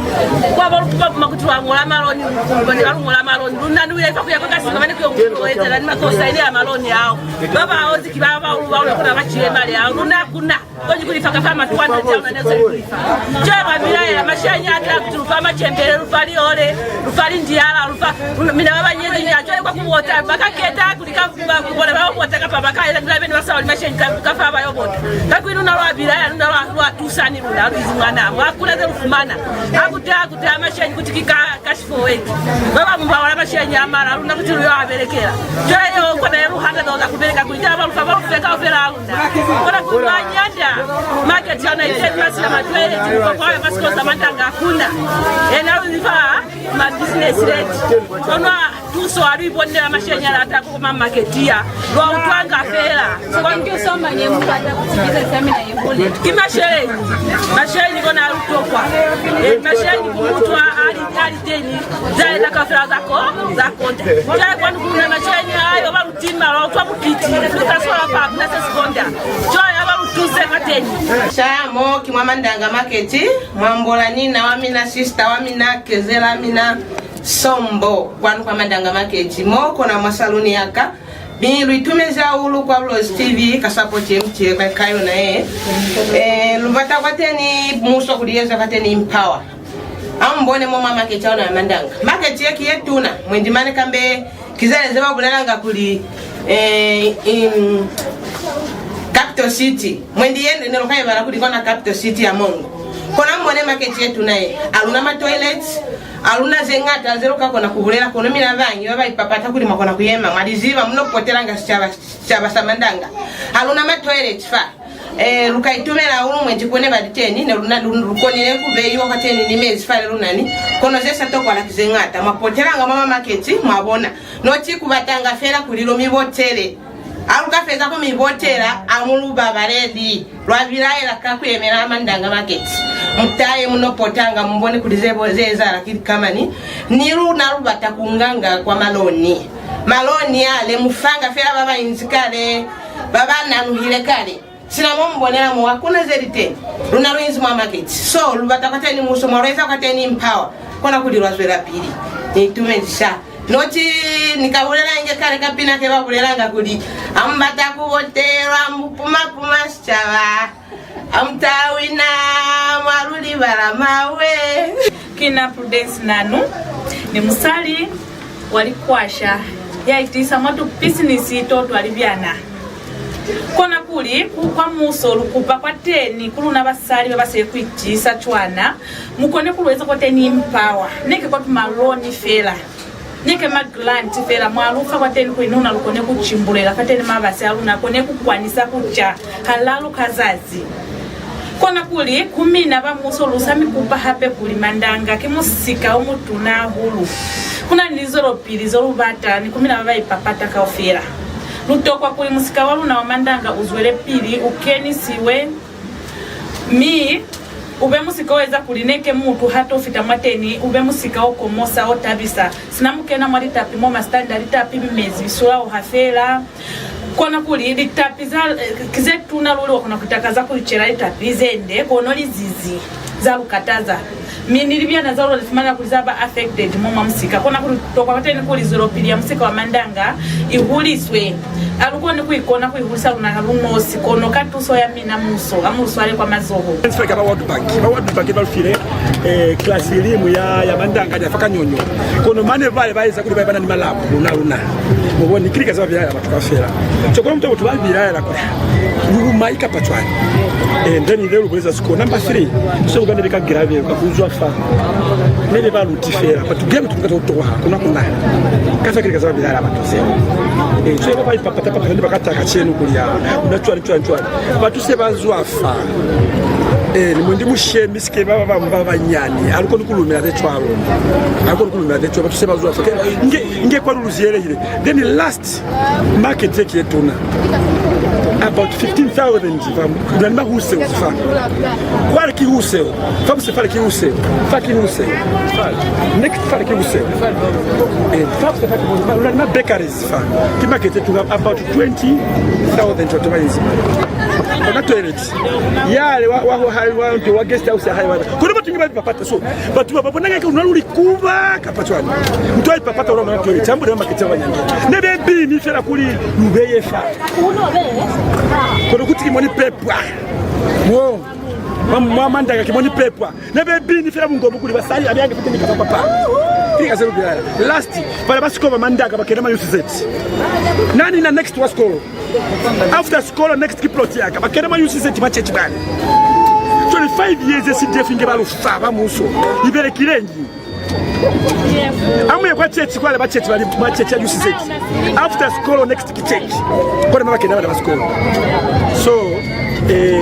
Kwa ba lu puma-puma kuti lwa ñola maloni, lu, lu, ba ne ba lu ñola maloni. Luna ni wile fa ku ya kwa kasi, ba ne ku yo, ku yo ezela ni makosa ile ya maloni ao. Ba ba ozi ki ba ba, ba, ba, kuna ba cile mali ao. Luna ku na. Konji ku lifa ka fa ma two hundred ya una ne sa ku lifa. Cwale ba bilaela masheleñi a tala kuti lu fa macembele, lu fa liole, lu fa lindiala, lu fa, lu, mina ba ba nyezi nya. Cwale kwa ku bota, ba ka keta kuli ka, ba, ku bona ba yo bota kapa ba ka eza kuli ba beni ba sa oli masheleñi ka, ka fa ba yo bota. Kakuli luna lwa bilaela, luna lwa, lwa tusa ni luna, lu izi mwana, mwa kula ze lu fumana. Ha ku taha, ku taha masheleñi kuti ki ka, ka Ba bañwi ba wala masheleñi a mali a luna kuti lu yo a belekela. Cwale yeo kona ye lu hana za ku beleka kuli cwale ba lu fa, ba lu fe kaufela a luna. Kona ku lwa nyanda. Maketi ya ona i tezi masila, matoileti, mukokwawe, fa sikolo sa Mandanga ha ku na. Ena lu ni fa ma business rate. Kono tuso ha lu i bonela masheleñi a lata ku ma maketi ya. Lwa utwanga fela. Thank you so much. Mu bata ku zibiza sa mina ye bule. Ki masheleñi. Masheleñi kona a lu tokwa. Eh, masheleñi ku mutu a, a li, a li teñi. Za eza kaufela za ko, za konda. Cwale kwanu ku na masheleñi a yo ba lu tima, lwa utwa bukiti. Lu ka swala fa, ha ku na se si konda. Cwale ha ba lu tuse fateñi. Sha mo ki mwa Mandanga Market, mwa ambola ni na wa mina, sister wa mina, kezela mina, Sombo, kwanu kwa Mandanga Market. Mo kona mwa saluni ya ka. Mi lu itumezi hahulu kwa Bulozi T V ka support ye mu tile ka, ka yona ye. Eh, lu bata kwateñi muso kuli eze kwateñi empower. Ha mu bone mo mwa maketi a ona ya Mandanga. Maketi ye ki ye tuna, mwendi mane kambe ki zale ze ba bulelanga kuli, eh, in capital city. Mwendi ye ne lu ka i bala kuli kona capital city ya Mongu. Kono ha mu bone maketi ye tuna ye. Ha lu na ma toilets, ha lu na ze ñata ze lu ka kona ku bulela, kono mina bañi ba ba ipapata kuli mwa kona ku yema, mwa li ziba, mu no potelanga sicaba, sicaba sa Mandanga. Ha lu na ma toilet fa. Eh, lu ka itumela hahulu mwendi ko ne ba li teñi, ne lu na, lu, lu konile ku beiwa kwateñi ni mezi fale lu na ni. Kono ze sa tokwala ki ze ñata. Mwa potelanga mwa ma maketi, mwa bona. Noti ku batanga fela kuli lu mi botele. Ha lu ka feza ku mi botela, ha mu lu babaleli. Lwa bilaela ka ku yemela Mandanga Market. Mu tahe mu no potanga, mu bone kuli ze bo, ze ezahala ki lika mañi. Ni luna lu bata ku nganga kwa maloni. Maloni ale mu fanga fela ba ba inzi kale, ba ba nanuhile kale. Sina mo mu bonela mo, ha ku na ze li teñi. Luna lu inzi mwa maketi. So, lu bata kwateñi muso, mwa lu eza kwateñi empower. Kona kuli lwa zwelapili. Ni itumezi sha. Noti ni ka bulela inge kale ka pina ke ba bulelanga kuli, ha mu bata ku botelwa, mu puma-puma sicaba. Ha mu ta wina, mwa lu libala mawe. Ki na Prudence Nanu, ni musali wa likwasha ya itiisa mwa tupisinisi to twa libyana. Kona kuli, ku kwa muso lu kupa kwateñi ku luna basali ba ba sele ku itiisa cwana, mu kone ku lu eza kwateñi empower, neke kwa tumaloni fela. Ni ke ma grant fela mwa lu fa kwateni kuli ni luna lu kone ku cimbulela fateni mabasi a luna a kone ku kwanisa ku ca halalu ka zazi. Kona kuli, ku mina ba muso lu sa mi kupa hape kuli Mandanga ki musika o mutuna hahulu. Ku na ni lizwelopili zo lu bata ni ku mina ba ba ipapata kaufela. Lu tokwa kuli musika wa luna wa Mandanga u zwelepili, u kenisiwe, mi u be musika o eza kuli neke mutu ha to fita mwateni, u be musika o komosa, o tabisa, sina mu kena mwa litapi mo masitandi a litapi, mezi, bisulao ha fela. Kona kuli litapi za, ki ze tuna luli, wa kona ku itakaza ku li cela litapi ze nde, kono lizizi za lu kataza. Mi ni libyana za luna li fumana kuli za ba affected mo mwa musika. Kona kuli tokwa kwateni kuli zwelopili ya musika wa Mandanga i huliswe. A lu koni ku ikona ku i hulisa luna lu nosi, kono ka tuso ya mina muso, a mu lu swale kwa mazoho. Transfer ka ba World Bank. Ba World Bank ba lu file, eh, class ilimu ya, ya Mandanga ya fa Kanyonyo. Kono mane bale ba eza kuli ba bana ni malapo, luna, luna. Mu boni, ki lika za ba bilaela batu kaufela. Cwale kono mutu ba bilaela kuli lu mai kapa cwani. Eh, then le lu buleza score. Number three, so ba ne be ka grave, ka kuzwa fa. Ne be ba luti fela, but game tu ka toha, kuna kuna. Ka fa ki lika za ba bilaela batu zeo. Eh, so ba ba ipapata papa ne ba ka taka cenu kuli ya, na cwani, cwani, cwani. Batu se ba zwa fa. Eh, ni mwendi mushemi sike ba, ba, ba, ba banyani. A lu koni ku lumela ze cwalo. A lu koni ku lumela ze cwalo. Batu se ba zwa fa. Ke, nge, nge kwa lu lu ziyelehile. Then last market ye ki ye tuna. About fifteen thousand fa. Ku na ni ma wholesale fa. Kwale ki wholesale. Fa buse fale ki wholesale. Fa ki wholesale. Next fale ki wholesale. Eh, fa buse fale ki wholesale. Ku na ni ma bakeries fa. Ki market ye tuna about twenty thousand batu ba inzi. Ona toilet. Yale wa, wa, wa, wa, wa guest house ya hae wa. Kono batu nge ba ipapata. So, batu ba, ba bona ngeke una luli kuba kapa cwani. Mutu a ipapata ona ona toilet. Ambo ne ba maketa ba nyanga. Ne be bini fela kuli lu beye fa. Kono kuti ki mo ni pepwa. Mo. Mwa, mwa Mandanga ki mo ni pepwa. Ne be bini fela bungobu kuli basali abe ange fitini kapa papa. Ki lika ze lu bilaela. Last, bana ba sikolo ba Mandanga ba kena ma U C Z. Na ni na next wa sikolo. After sikolo, next ki plot ya ka. Ba kena ma U C Z ma church bani. Twenty-five years ya C D F inge ba lu fa ba muso. I belekilengi. A mu ye kwa church kwale ba church bali ma church ya U C Z. After sikolo, next ki church. Kona ma ba kena bana ba sikolo. So, eh,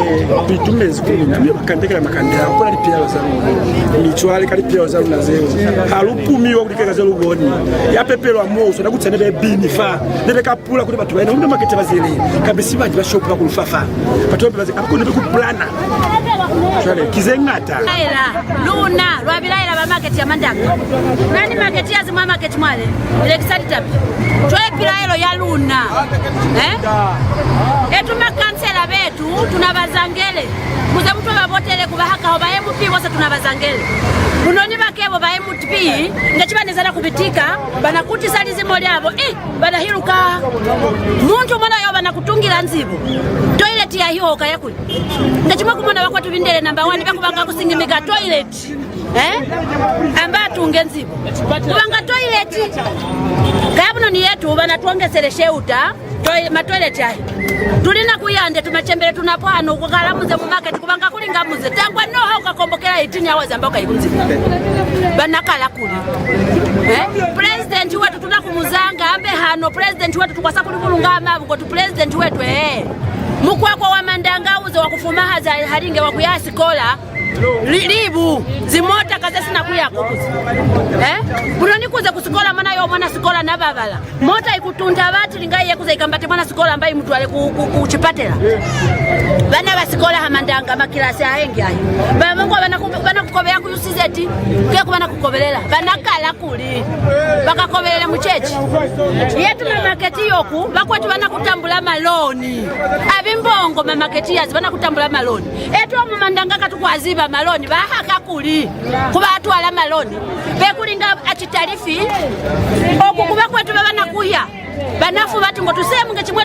lu itumezi ku mina. Mi ba kandekela makande ao. Kona lipilaelo za luna. Mi cwale ka lipilaelo za luna zeo. Ha lu pumiwa ku likeka ze lu boni. Ya pepelwa mo, so na ku tsene be bini fa. Ne be ka pula kuli batu ba ina mwa makete ba ziyelehe, kambe si bañi ba shopu ba ku lu fa fa. Batu ba mpe ba ze, a ba koni be ku pulana. Cwale, ki ze ñata. Bilaela, luna, lwa bilaela ba makete ya Mandanga. Na ni makete ya zimwa makete mwale, lekisa litapi. Cwale pilaelo ya luna. Eh? Etu makansela betu, tuna bazangele. Muze mutwe ba botele ku ba hakaho ba M P bose tuna bazangele. Bunoni ba kebo ba M P, nge cibanezana ku bitika, bana kutisa lizimo lyabo. Eh! Bana hiluka. Muntu mwana yo bana kutungila nzibo. Toilet ya hihoka ya kuli. Nda cimwe ku mona bakwa tubindele number one, be kubanga ku singimika toilet. Eh? Amba atunge nzibo. Kubanga toilet. Kaya buno ni yetu bana tuongesele sheuta. Toi-, ma toilet ahi. Tulina kuyande tumacembele tunapo hano kukala muze mu market kubanga kulinga muze. Tangwa noha ukakombokela eighteen hours amba ukaikunzi. Bana kala kuli. Eh? President wetu tuna kumuzanga ambe hano, president wetu tukwasa kuli bulunga amabu, kotu president wetu, eh. Mukwakwa wa Mandanga uze wa kufuma haza halinge wa kuya sikola. Li-, libu, zimota kaze sina kuya kukuzi. Eh? Buno ni kuze kusikola mwana yo mwana sikola na babala. Mota ikutunda bati linga iye kuze ikambate mwana sikola amba imutwale ku, ku, ku cipatela. Bana ba sikola ha Mandanga makilasi ahengi ayo. Ba bangwe bana ku, bana kukobeya ku U C Z, ke ku bana kukobelela. Bana kala kuli. Bakakobelela mu church. Yetu na maketi yoku, bakwetu bana kutambula maloni. Abimbongo ma marketeers bana kutambula maloni. Etu mu Mandanga katukwaziba maloni, bahaka kuli. Kuba atwala maloni. Be kulinga a citalifi. Oku kuba kwetu babana kuya. Banafu batu ngo tuseye munge cimwe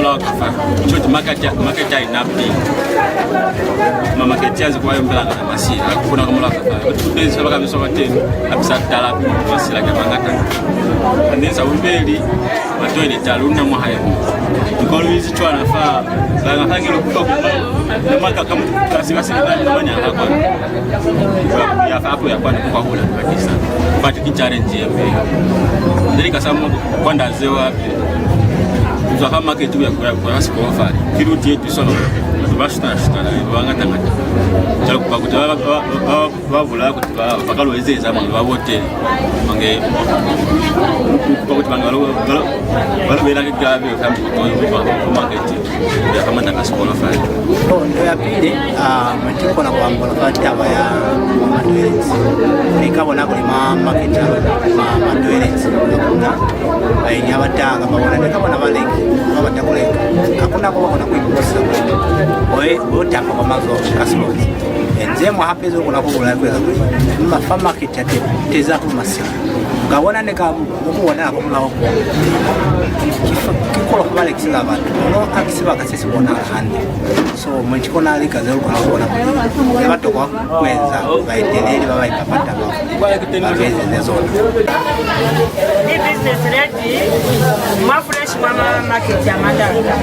mulaho ka fa. Choti maketi, maketi a ina pili. Ma maketi a nze kwa yombela na masila. Kuna ka mulaho ka fa. Kuti kutezi sabaka biso bateni. Abisa tala masila ka mangata. Andensa umbeli. Matoilet a luna mwa hae mo. Mikolo izi cwana fa, banga fa ngelo kuka kuka. Nama ka kamu kasi kasi na manya ha kwa. Ya fa apo ya kwa kwa hula kabisa. But ki challenge ya pe. Ndeli ka samu kwanda zewa pe. Zwa fa market ya kwa kwa sikolo fa. Kiruti yetu sono. Bashita shita na banga tangata. Chalo kwa kutaba ba ba ba ba Ba bulaya kuti ba, ba ka lu ezeza mane ba botele. Mange, ba kuti bange ba lu, ba lu, ba lu bela ke gabe ka mbuto yo ba, ba maketi. Ya ka mata ka sikolo fa. To, nto ya pili, ah, mwendi kona ku ambola fa taba ya ma toilets. Ni ka bona kuli ma maketi, ma, ma toilets, kuna baenyi ha ba taha kapa bona, ni ka bona baleki, ba bata ku leka. Ha ku na ko ba kona ku ipusa. Oye, o tapa kwa mazoho, ka silonzi. Enze mwa hape zo kona ku bulaya ku eza kuli ma fa maketi a te, teza ku masila. Ka bona ne ka mo ku bona ko mulaho ko. Ki, ki fa, ki kolo fa balekisela batu. No, ha ki sibaka se si bona hande. So, mwendi kona lika ze lu kona ku bona kuli ne ba tokwa ku eza baeteleli ba ba ipapata ba, ba ba ezeze zona. Ni business lady, mwa fresh mwa ma market ya Matanga.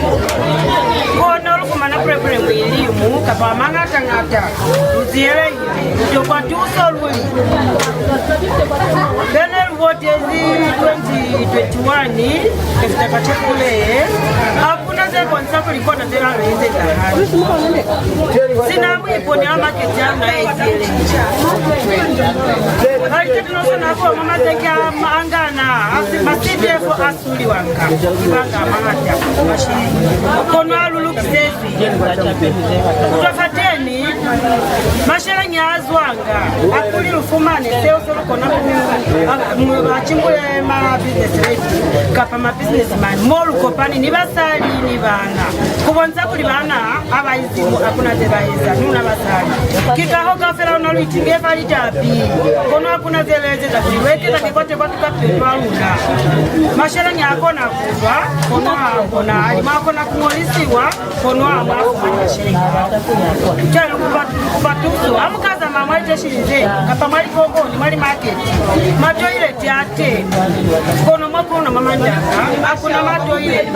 Kono lu fumana problem ilimu kapa mañata-ñata lu ziyelehile, lu tokwa tuso luli. Bene lu botezi twenty twenty-one, kafita ka tepule, ha ku na ze bonisa kuli kona ze ba lu ezeza hande. Sina mu iponela maketi a luna a eziyelehile. Ba li teti no swana ko mwa mateki a ma angana, a si, ma C D F a suliwanga, ki banga a mañata, masheleñi. Kono ha lu lukisezwi. Ku zwa fateni, masheleñi a zwanga, a kuli lu fumane seo se lu kona ku, a, mu, ba cimbule ma business lady kapa ma businessman, mo lu kopani ni basali ni bana. Ku bonisa kuli bana ha ba izi mo, ha ku na ze ba eza, ni luna basali. Ki kaho kaufela luna lu itimile fa litapi, kono ha ku na ze lu ezeza kuli lu ekeza mikwatekwa ka tuto ya luna. Masheleñi a kona ku zwa, kono ha a konahali, mwa kona ku ñolisiwa, kono ha mwa fumani masheleñi ao. Cwale lu kupa, kupa tuso. Ha mu ka zamaya Mwa liteshini ze, kapa mwa likokoni, mwa limaketi, matoileti a teñi. Kono mwa ku luna mwa Mandanga, ha ku na matoileti.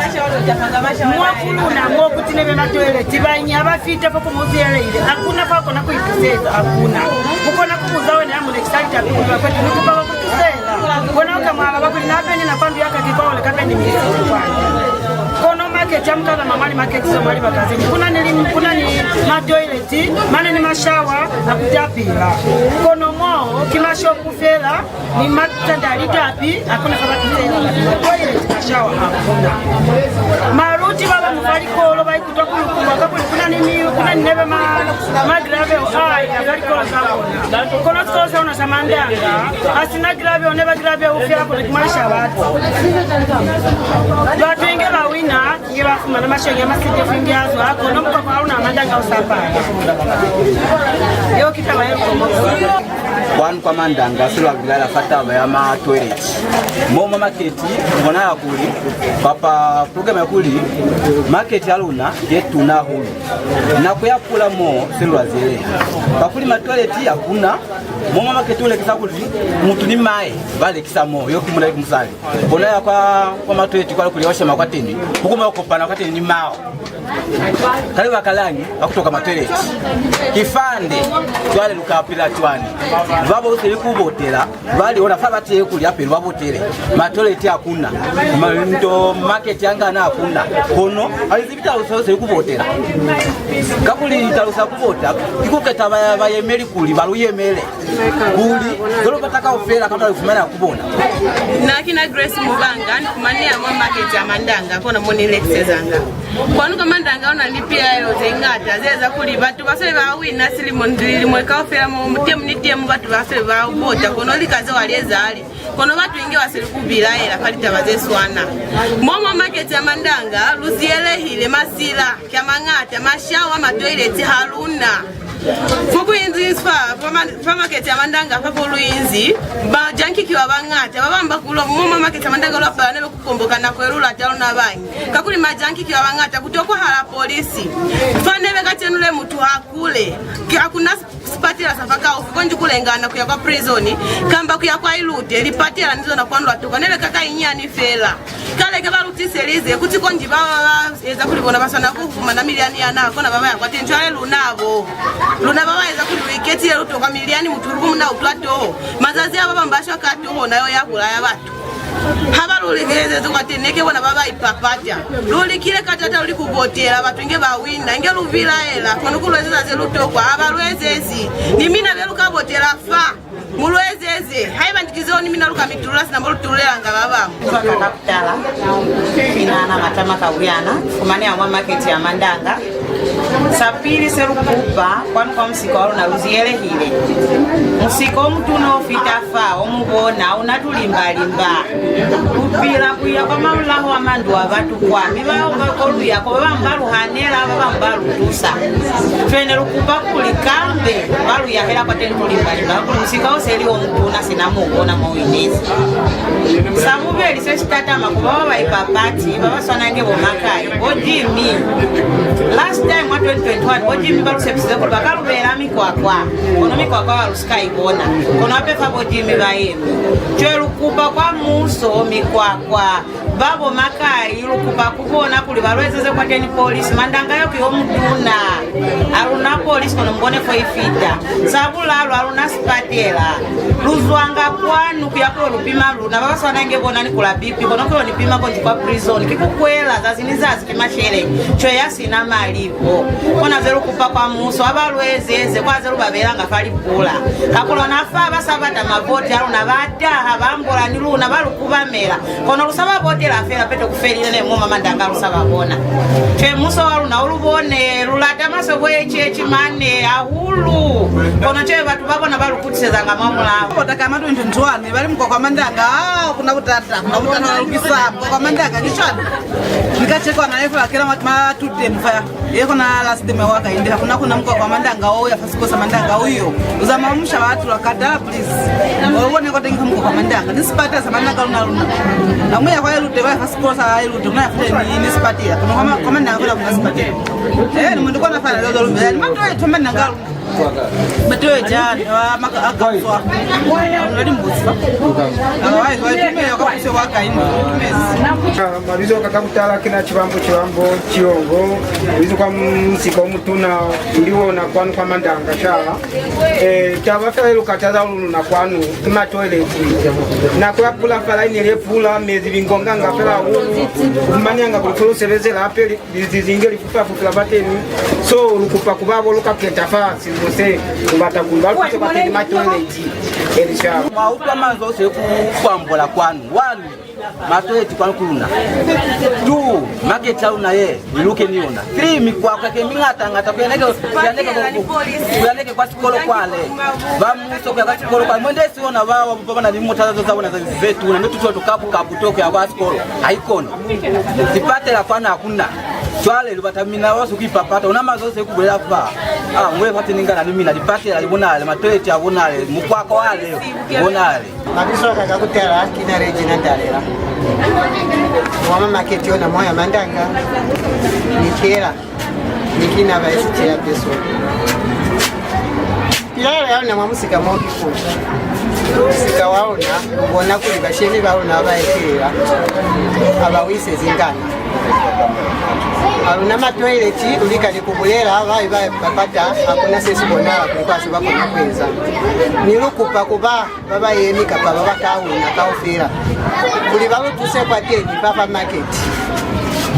Mwa ku luna mo ku tinebe matoileti, bañi ha ba fita fo ku mu ziyeleile, ha ku na fa kona ku ituseza, ha ku na. Ku kona ku buza wena ya mu lekisa litapi kuli, "Bakwetu, ni kupa ba ku tusela." Wena u ka mu alaba kuli, "Na beni na kwa ndu ya ka ki kwa ole ka beni misi kwani." Kono maketi a mu ka zama mwa limaketi ze mwa libaka ze ñwi, ku na ni li-, ku na ni matoileti, mane ni mashawa a ku tapila. Kono mo ki mashopu fela ni matanda a litapi, ha ku na fa ba tisela batu matoileti, mashawa ha ku na. Maluti ba ba mu fa likolo ba ikutwa ku lukulwa kakuli ku na ni mi-, ku na ni nebe ma, ma gravel a ya ka likolo za bona. Kono sikolo sa luna sa Mandanga ha si na gravel, neba gravel fela kono ki mwa lishabati. Batu inge ba wina, inge ba fumana masheleñi a masinde finge a zwa, kono mukwakwa wa luna wa Mandanga u sa pala. Yeo ki taba ye lukwa mwa. Kwanu kwa Mandanga se lwa bilaela fa taba ya ma toilet. Mo mwa maketi, bona ya kuli, kapa program ya kuli, maketi ya luna ye tuna hahulu. Nako ya pula mo se lwa ziyeleha. Kakuli matoileti ha ku na, mo mwa maketi u lekisa kuli mutu ni mahe ba lekisa mo, yo ki munna yo ki musali. Bona ya kwa, kwa matoileti kwa kuli yo shema kwateni, ku kuma yo kopana kwateni ni mao. Ka libaka lañi? Ba ku toka matoileti. Ki fande, cwale lu ka pila cwañi? Ba bo se li ku botela, ba li ona fa ba tile kuli hape lu ba botele. Matoileti ha ku na. Ma, ndo maketi ya ngana ha ku na. Kono, ha li zibi taluso se li ku botela. Kakuli taluso ya ku bota, ki ku keta ba, bayemeli kuli ba lu yemele. Kuli, ze lu bata kaufela kapa lu fumana ku bona. Na ki na Grace Mubanga, ni fumaneha mwa maketi ya Mandanga, kona mo ni lekisezanga. Kwanu kwa Mandanga u na ni lipilaelo ze ñata ze eza kuli batu ba se ba wina silimo ni lilimo kaufela mo, temu ni temu batu ba se ba bota, kono lika zeo ha li ezahali. Kono batu inge ba se li ku bilaela fa litaba ze swana. Mo mwa maketi ya Mandanga, lu ziyelehile masila ki a mañata, mashawa, matoileti ha lu na. Fo ku inzi fa, fa ma-, fa maketi ya Mandanga fa fo lu inzi, bajanki ki ba bañata, ba bañwi ba ku lwa mo mwa maketi ya Mandanga lwa palelwa ne be ku komboka nako ye lu lata luna bañi. Kakuli majanki ki ba bañata, ku tokwahala polisi. Fa ne be kacenu le mutu ha kule, ki ha ku na sipatela sa fa kaufi, konji ku lengana ku ya kwa prison, kamba ku ya kwa Ilute, lipatela ni zona kwanu lwa tokwa, ne be ka kanyinyani fela. Kale ke ba lu tiselize, kuti konji ba, ba, ba eza kuli bona ba swana ku fumana milyani ya naha, kona ba ba ya kwateñi. Cwale luna bo, luna ba ba eza kuli lu iketile, lu tokwa milyani, mutu lu ku mu na utwa toho. Mazazi a ba bañwi ba shwa ka toho, na yo ya bulaya batu. Ha ba lu likezezi kwateñi, neke bona ba ba ipapata. Lu likile ka taata, lu li ku botela, batu inge ba wina, inge lu bilaela, kono ku lu ezeza ze lu tokwa, ha ba lu ezezi. Ni mina be lu ka botela fa. Mu lu ezeze. Haiba niti zeo ni mina lu ka mi tulula sina mo lu tululelanga ba bañwi. Ku baka ka ku tala, ki na na Matama Kabuyana, fumaneha mwa maketi ya Mandanga. Sa pili se lu kupa, kwanu kwa musika wa luna lu ziyelehile. Musika o mutuna o fita fa, o mu bona, ha u na tulimbalimba. Lu pila ku ya kwa mamulaho a mandu a batu kwa, mi bao ba ko lu ya ko, ba bañwi ba lu hanela, ba bañwi ba lu tusa. Cwale ne lu kupa kuli kambe ba lu yahela kwateñi tulimbalimba, kakuli musika o se li o mutuna sina mo u bona mo u inezi. Sa bubeli se si tatama ku ba ba ba ipapati, ba ba swana inge bo Makai, bo Jimmy. Last time mwa twenty twenty-one, bo Jimmy ba lu sepisize kuli ba ka lu beela mikwakwa, kono mikwakwa ha lu si ka i bona. Kono hape fa bo Jimmy ba yemi. Cwale lu kupa kwa muuso mikwakwa. Ba bo Makai, lu kupa ku bona kuli ba lu ezeze kwateñi polisi. Mandanga yo ki yo mutuna. Ha lu na polisi kono mu bone fo i fita. Sa bulalu, ha lu na sipatela. Lu zwanga kwanu ku ya ku yo lu pima luna. Ba ba swana inge bona ni kula B P, kono ku yo ni pima konji kwa prison. Ki ku kwela zazi ni zazi ki masheleñi. Cwale ya si na mali bo. Kona ze lu kupa kwa muuso, ha ba lu ezeze kwa ze lu ba beelanga fa lipula. Kakuli ona fa ba sa bata mavoti a luna, ba taha, ba ambola ni luna, ba lu kubamela. Kono lu sa ba botela fela, peto ku felile ne mo mwa Mandanga lu sa ba bona. Cwale muuso wa luna u lu bone, lu lata maswe bo H H mane hahulu. Kono cwale batu ba bona ba lu kutisezanga mwa mulaho. Bota ka ma twenty twenty-one, ba li mukwakwa Mandanga, ah, ku na butata, ku na butata, ba lukisa mukwakwa Mandanga, ki cwalo. Ni ka chekwa na ye fela kela ma, ma two ten fa. Ye kona last time wa ka inde, ha ku na, ku na mukwakwa Mandanga o ya fa sikolo sa Mandanga uyo. U zamaya musha ba tula kadala, please. U bone kwateñi fa mukwakwa Mandanga. Ni sipatela sa Mandanga luna, luna. Amu ya kwa Ilute, ba ya fa sikolo sa Ilute, ku na ya fite ni, ni sipatela. Kono kwa ma, kwa Mandanga ku na, ku na sipatela. Eh, ni mwendi kona fa na lolo, lolo, ni matu ya Mandanga luna. Mabizo a ka ka kutala ki na Chibambo, Chibambo Chiongo, lizo kwa musika o mutuna, ndi ona kwanu kwa Mandanga sha. Eh, taba fela ye lu kataza luna kwanu ki matoileti. Nako ya pula fela, ne li pula, mezi bingonganga fela hahulu. U fumananga kuli fo lu sebezela hape li, li, lizinge li fufa-fufela fateni. So, lu kupa ku ba bo lu ka keta fa silimo se, lu bata kuli ba lu fise fateni matoileti. Elisha. Mwa utwa manzwi o se ku, ku ambola kwanu. One, matoileti kwanu ku luna. Two, maketi ya luna ye, i luke ni yona. Three, mikwakwa ki miñata-ñata, ku yaneke, ku yaneke, ku, ku yaneke kwa sikolo kwale. Ba muuso ku ya kwa sikolo kwale. Mwendi si ona ba, ba, ba na ni mota za, za bona ze, ze tuna, mi tuto tukapu-kapu to ku ya kwa sikolo. Ha i koni. Lipatela kwanu ha ku na. Cwale lu bata mina ba si ku ipapata. Ona manzwi o se ku bulela fa. Ah, ngwe fateni ngana ni mina, lipatela li bonale, matoileti a bonale, mukwakwa wale u bonale. Mabizo a ka ka kutala ki na Regina Dalela. Wa mwa maketi ona mo ya Mandanga. Ni kela. Ni ki na vice chairperson. Pilaelo ya luna mwa musika mo ki kuli, musika wa luna, u bona kuli bashemi ba luna ba ba etelela, ha ba wisezi ngana. Ha lu na matoileti, lu lika ni ku bulela, ba, ba, ba pata, ha ku na se si bonahala kuli kwa se ba kona ku eza. Mi lu kupa ku ba ba ba yemi kapa ba ba ka wina kaufela, kuli ba lu tuse kwateni fa, fa maketi.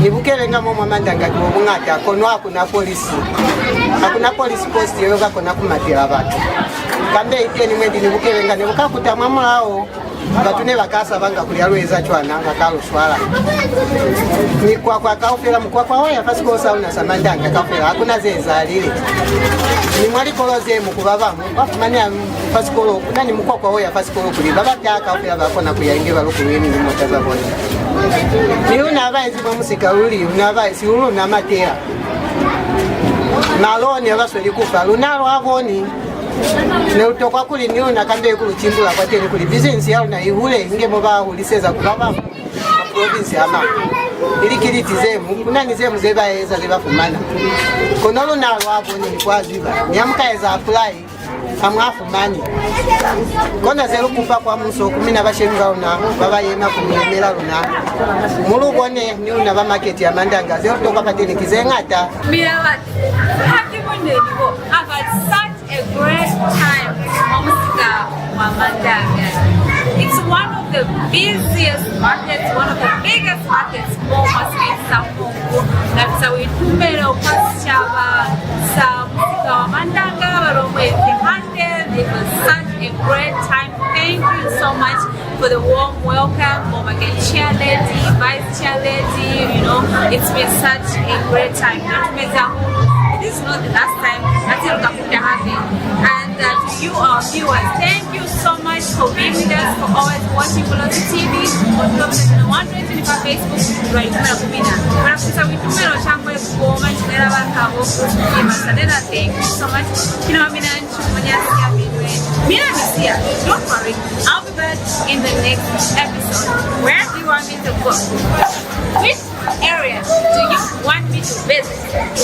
Ni bukebenga mo mwa Mandanga ki bo buñata, kono ha ku na polisi. Ha ku na police post yeo ba kona ku matela batu. Kambe iteni mwendi ni bukebenga ne bu ka kuta mwa mulao, batu ne ba ka sabanga kuli ha lu eza cwana, ba ka lu swala. Mikwakwa kaufela, mukwakwa o ya fa sikolo sa luna sa Mandanga kaufela, ha ku na ze ezahalile. Ni mwa likolo ze ñwi ku ba bañwi, kwa fumaneha fa sikolo, ku na ni mukwakwa o ya fa sikolo kuli ba ba taha kaufela ba kona ku ya inge ba lukulwile ni limota za bona. Mi luna ha ba ezi mwa musika luli, luna ha ba ezi, lu luna matela. Maloni a ba sweli ku fa, luna ha lu a boni. Ne lu tokwa kuli ni luna kambe ku lu cimbula kwateni kuli business ya luna i hule inge mo ba huliseza ku ba bañwi mwa province a mañwi. Ili ki liti ze ñwi, ku na ni ze ñwi ze ba eza ze ba fumana. Kono luna ha lu a boni ni ku a ziba. Ni ha mu ka eza apply, ha mu a fumani. Kona ze lu kupa kwa muuso ku mina bashemi ba luna ba ba yema ku mi yemela luna. Mu lu bone ni luna ba maketi ya Mandanga, ze lu tokwa fateni ki ze ñata. Mina batu, ha ki bunde ni bo, I've had such a great time mwa musika wa Mandanga. It's one of the busiest markets, one of the biggest markets mo mwa sibeli sa Kongo. Na fitisa buitumelo kwa sicaba sa musika wa Mandanga, ba lu amuhezi hande. It was such a great time. Thank you so much for the warm welcome, Mobagate chair lady, vice chair lady, you know, it's been such a great time. Lu itumezi hahulu. This is not the last time. Ati lu ka fita hape. And, uh, to you, our viewers, thank you so much for being with us, for always watching Bulozi T V, on Bulozi one twenty ni fa Facebook, lwa itumela ku mina. Lwa fitisa buitumelo, shangwe, ku bo Manjinela ba ka, bo Bruce Muyema Sanela, thank you so much. Ki na wa mina Nchumonya Siamilwe. Mina ni siya, don't worry, I'll be back in the next episode. Where do you want me to go? Which area do you want me to visit?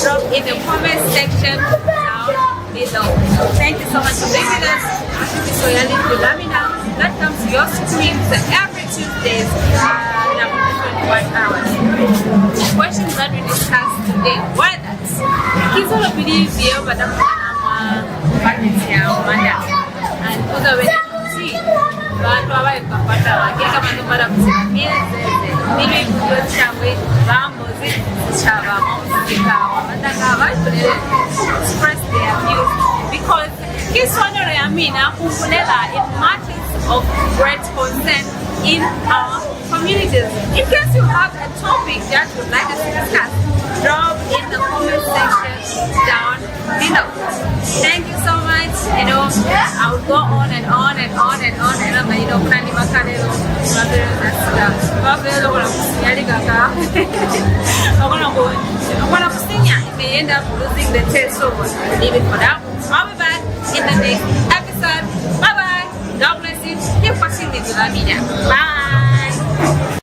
Drop in the comment section down below. Thank you so much for being with us. Tukiso ya Linzwi la Mina that comes to your screens every Tuesdays, uh, in about twenty-one hours. The questions that we discussed today were that, ki zona pili zeo ba ta fumana mwa maketi ya Mandanga. And ku zabe ni kuti batu ba ba ipapata ba ke kama no bala kuti ba mi ezeze. Ni lu ikutwezi shangwe ba ambozi sicaba mwa musika wa Mandanga, ba ipulele, express their views. Because ki swanelo ya mina ku bulela in matters of great concern in our communities. In case you have a topic that you'd like us to discuss, drop in the comment section down below. Thank you so much. You know, I would go on and on and on and on and on, but, you know, ku na ni makalelo, makalelo na sika. Makalelo kona ku sinya lika ka. Kona ku, kona ku sinya, you may end up losing the taste. So, leave it for that. I'll be back in the next episode. Bye bye. God bless you. Keep watching Linzwi la Mina. Bye.